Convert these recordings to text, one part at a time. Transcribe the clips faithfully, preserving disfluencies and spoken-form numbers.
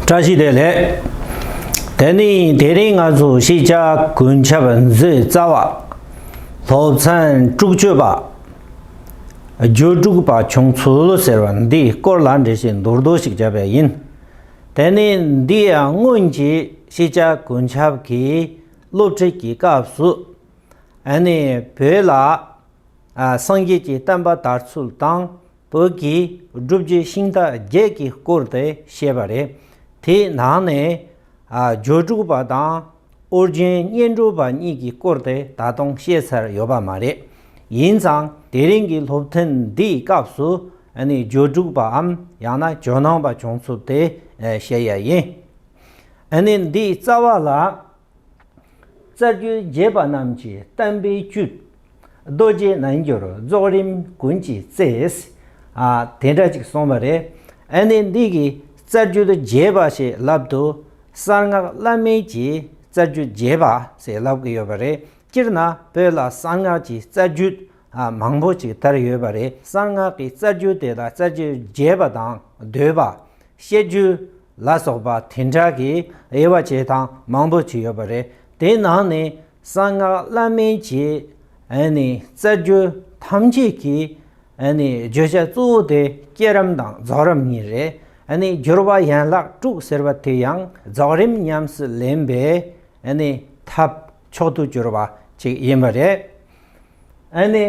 བཀྲ་ཤིས་བདེ་ལེགས། དེ་ནི་དེ་རིང་ང་ཚོ་ཤེས་བྱ་གུན་ཁྱབ་མཛོད་རྩ་བ། སློབ་ཚན་དྲུག་ཅུ་པ། རྒྱུ་དྲུག་པ་བྱུང་ཚུལ་ཟེར་བ་འདིའི་སྐོར་ལ་འགྲེལ་བཤད་མདོར་བསྡུས་ཤིག་བརྒྱབ་པ་ཡིན། དེ་ནི་འདི་ཡང་སྔོན་གྱི་ཤེས་བྱ་གུན་ཁྱབ་ཀྱི་སློབ་ཁྲིད་ཀྱི་སྐབས་སུ། ཨ་ནི་བོད་ལ། ཨ། སངས་རྒྱས་ཀྱི་བསྟན་པ་དར་ཚུལ་དང་བོད་ཀྱི་སྒྲུབ་བརྒྱུད་ཤིང་རྟ་བརྒྱད་ཀྱི་སྐོར་དེ་བཤད་པ་རེད། དེའི་ནང་ནས། ཨ། སྒྱུ་འཕྲུལ་པ་དང་ཨོ་རྒྱན་སྙན་སྒྲོན་པ་གཉིས་ཀྱི་སྐོར་དེ་ད་དུང་བཤད་ཚར་ཡོད་པ་མ་རེད། ཡིན་ཙང་དེ་རིང་གི་སློབ་ཐུན་འདིའི་སྐབས་སུ། ཨ་ནི་སྒྱུ་འཕྲུལ་པའམ་ཡང་ན་ཇོ་ནང་པ་བྱུང་ཚུལ་དེ། ཨ། བཤད་ཡ་ཡིན། ཨ་ནི་འདིའི་རྩ་བ་ལ། རྩ་རྒྱུད་རྒྱས་པ་རྣམས་ཀྱི་བསྟན་པའི་བཅུད། རྡོ་རྗེ་རྣལ་འབྱོར་རྫོགས་རིམ་ཀུན་གྱི་རྩེ། ཨ། དེ་འདྲ་ཅིག་གསུངས་པ་རེད། ཨ་ནི་འདི་གི་རྩ་རྒྱུད་རྒྱས་པ་ཞེས་ལབ་དུས། གསང་སྔགས་བླ་མེད་ཀྱི་རྩ་རྒྱུད་རྒྱས་པ་ཞེས་ལབ་ཀྱི་ཡོད་པ་རེད། སྤྱིར་ན་བོད་ལ་གསང་སྔགས་ཀྱི་རྩ་རྒྱུད། ཨ། མང་པོ་ཅིག་དར་ཡོད་པ་རེད། གསང་སྔགས་ཀྱི་རྩ་རྒྱུད་དེ་ལ་རྩ་རྒྱུད་རྒྱས་པ་དང་བསྡུས་པ། བཤད་རྒྱུད་ལ་སོགས་པ་དེ་འདྲ་གི་དབྱེ་བ་ཕྱེ་སྟངས་མང་པོ་ཅིག་ཡོད་པ་རེད། དེའི་ནང་ནས་གསང་སྔགས་བླ་མེད་ཀྱི། ཨ་ནི་རྩ་རྒྱུད་ཐམས་ཅད་ཀྱི། ཨ་ནི་བརྗོད་བྱ་གཙོ་བོ་དེ་བསྐྱེད་རིམ་དང་རྫོགས་རིམ་གཉིས་རེད། ཨ་ནི་སྦྱོར་བ་ཡན་ལག་དྲུག་ཟེར་བ་དེ་ཡང་རྫོགས་རིམ་ཉམས་སུ་ལེན་པའི། ཨ་ནི་ཐབས་མཆོག་ཏུ་གྱུར་པ་ཅིག་ཡིན་པ་རེད། ཨ་ནི།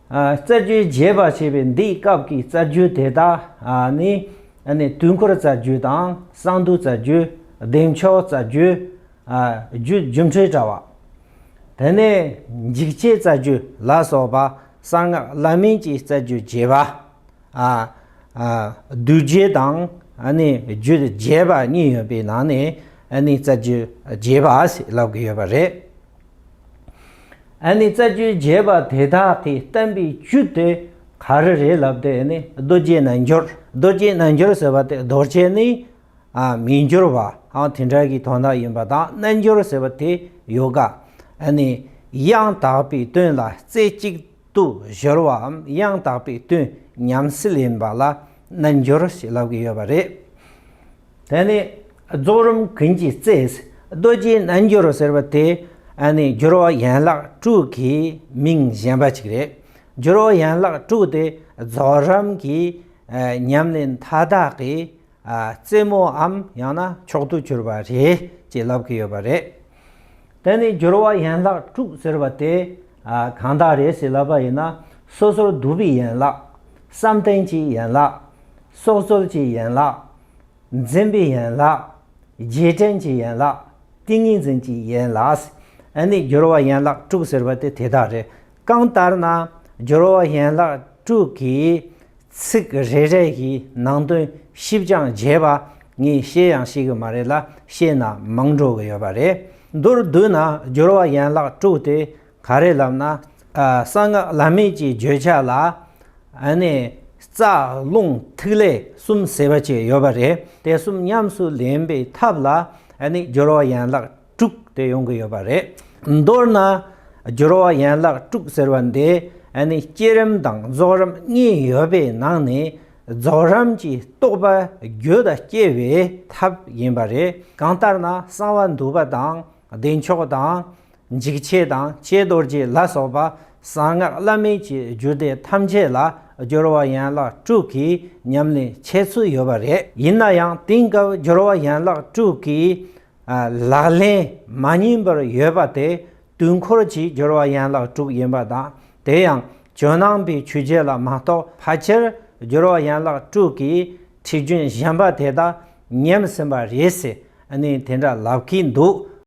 ཨ། རྩ་རྒྱུད་རྒྱས་པ་ཞེས་པའི་འདིའི་སྐབས་ཀྱི་རྩ་རྒྱུད་དེ་དག། ཨ་ནི། ཨ་ནི་དུས་འཁོར་རྩ་རྒྱུད་དང་གསང་འདུས་རྩ་རྒྱུད། བདེ་མཆོག་རྩ་རྒྱུད། ཨ། རྒྱུད་སྒྱུ་འཕྲུལ་དྲ་བ། དེ་ནས་འཇིགས་བྱེད་རྩ་རྒྱུད་ལ་སོགས་པ་གསང་སྔགས་བླ་མེད་ཀྱི་རྩ་རྒྱུད་རྒྱས་པ། ཨ། ཨ། བསྡུས་རྒྱས་དང་། ཨ་ནི་རྒྱུད་རྒྱས་པ་གཉིས་ཡོད་པའི་ནང་ནས། ཨ་ནི་རྩ་རྒྱུད་རྒྱས་པ་ཞེས་ལབ་ཀྱི་ཡོད་པ་རེད། ཨ་ནི་རྩ་རྒྱུད་རྒྱས་པ་དེ་དག་གི་བསྟན་པའི་བཅུད་དེ་ག་རེ་རེད་ལབ་དུས། ཨ་ནི་རྡོ་རྗེ་རྣལ་འབྱོར། རྡོ་རྗེ་རྣལ་འབྱོར་ཟེར་བ་དེ་རྡོ་རྗེ་ནི། ཨ། མི་འགྱུར་བ། ཨ། དེ་འདྲ་གི་དོན་དག་ཡིན་པ་དང་། རྣལ་འབྱོར་ཟེར་བ་དེ་ཡོ་ག་ཨ་ནི་ཡང་དག་པའི་དོན་ལ་རྩེ་གཅིག་ཏུ་གཞོལ་བའམ་ཡང་དག་པའི་དོན་ཉམས་སུ་ལེན་པ་ལ་རྣལ་འབྱོར་ཞེས་ལབ་ཀྱི་ཡོད་པ་རེད། དེ་ནས་རྫོགས་རིམ་ཀུན་གྱི་རྩེ། རྡོ་རྗེ་རྣལ་འབྱོར་ཟེར་བ་དེ། ཨ་ནི་སྦྱོར་བ་ཡན་ལག་དྲུག་གི་མིང་གཞན་པ་ཅིག་རེད། སྦྱོར་བ་ཡན་ལག་དྲུག་དེ་རྫོགས་རིམ་གྱི། ཨ། ཉམས་ལེན་མཐའ་དག་གི། ཨ། རྩེ་མོའམ་ཡང་ན་མཆོག་ཏུ་གྱུར་པ་རེད་ཅེས་ལབ་ཀྱི་ཡོད་པ་རེད། དེ་ནི་སྦྱོར་བ་ཡན་ལག་དྲུག་ཟེར་བ་དེ། ཨ། གང་དག་རེད་ཟེར་ལབ་པ་ཡིན་ན། སོ་སོར་བསྡུ་བའི་ཡན་ལག་བསམ་གཏན་གྱི་ཡན་ལག་སོགས་ཚོད་ཀྱི་ཡན་ལག་འཛིན་པའི་ཡན་ལག་རྗེས་དྲན་གྱི་ཡན་ལག་ཏིང་ངེ་འཛིན་གྱི་ཡན་ལག་ཨ་ནི་སྦྱོར་བ་ཡན་ལག་དྲུག་ཟེར་བ་དེ་དེ་དག་རེད། གང་ལྟར་ན་སྦྱོར་བ་ཡན་ལག་དྲུག་གི་ཚིག་རེ་རེ་ཡི་ནང་དོན་ཞིབ་ཅིང་རྒྱས་པ་ངས་བཤད་ཡང་ཤེས་ཀྱི་མ་རེད་ལ། བཤད་ན་མང་འགྲོ་གི་ཡོད་པ་རེད། མདོར་བསྡུས་ན་སྦྱོར་བ་ཡན་ལག་དྲུག་དེ་ག་རེ་ལབ་ན། ཨ། གསང་སྔགས་བླ་མེད་ཀྱི་བརྗོད་བྱ་ལ། ཨ་ནི་རྩ་རླུང་ཐིག་ལེ་གསུམ་ཟེར་བ་ཅིག་ཡོད་པ་རེད། དེ་གསུམ་ཉམས་སུ་ལེན་པའི་ཐབས་ལ། ཨ་ནི་སྦྱོར་བ་ཡན་ལག་དྲུག་དེ་ཡོང་གི་ཡོད་པ་རེད། མདོར་ན་སྦྱོར་བ་ཡན་ལག་དྲུག་ཟེར་བ་འདི། ཨ་ནི་བསྐྱེད་རིམ་དང་རྫོགས་རིམ་གཉིས་ཡོད་པའི་ནང་ནས་རྫོགས་རིམ་གྱི་རྟོགས་པ་རྒྱུད་ལ་སྐྱེ་བའི་ཐབས་ཡིན་པ་རེད། གང་ལྟར་ན་གསང་བ་འདུས་པ་དང་བདེ་མཆོག་དང་། འཇིགས་བྱེད་དང་ཆེ་རྡོ་རྗེ་ལ་སོགས་པ་གསང་སྔགས་བླ་མེད་ཀྱི་རྒྱུད་སྡེ་ཐམས་ཅད་ལ་སྦྱོར་བ་ཡན་ལག་དྲུག་གི་ཉམས་ལེན་འཆད་ཚུལ་ཡོད་པ་རེད། ཡིན་ན་ཡང་དེང་སྐབས་སྦྱོར་བ་ཡན་ལག་དྲུག་གི། ཨ། ལག་ལེན་མ་ཉན་པར་ཡོད་པ་དེ་དུས་འཁོར་གྱི་སྦྱོར་བ་ཡན་ལག་དྲུག་ཡིན་པ་དང་། དེ་ཡང་ཇོ་ནང་པའི་ཆོས་བརྒྱུད་ལ་མ་གཏོགས་ཕལ་ཆེར་སྦྱོར་བ་ཡན་ལག་དྲུག་གི་ཁྲིད་རྒྱུན་གཞན་པ་དེ་དག་ཉམས་ཟིན་པ་རེད་ཟེར། ཨ་ནི་དེ་འདྲ་ལབ་ཀྱིན་འདུག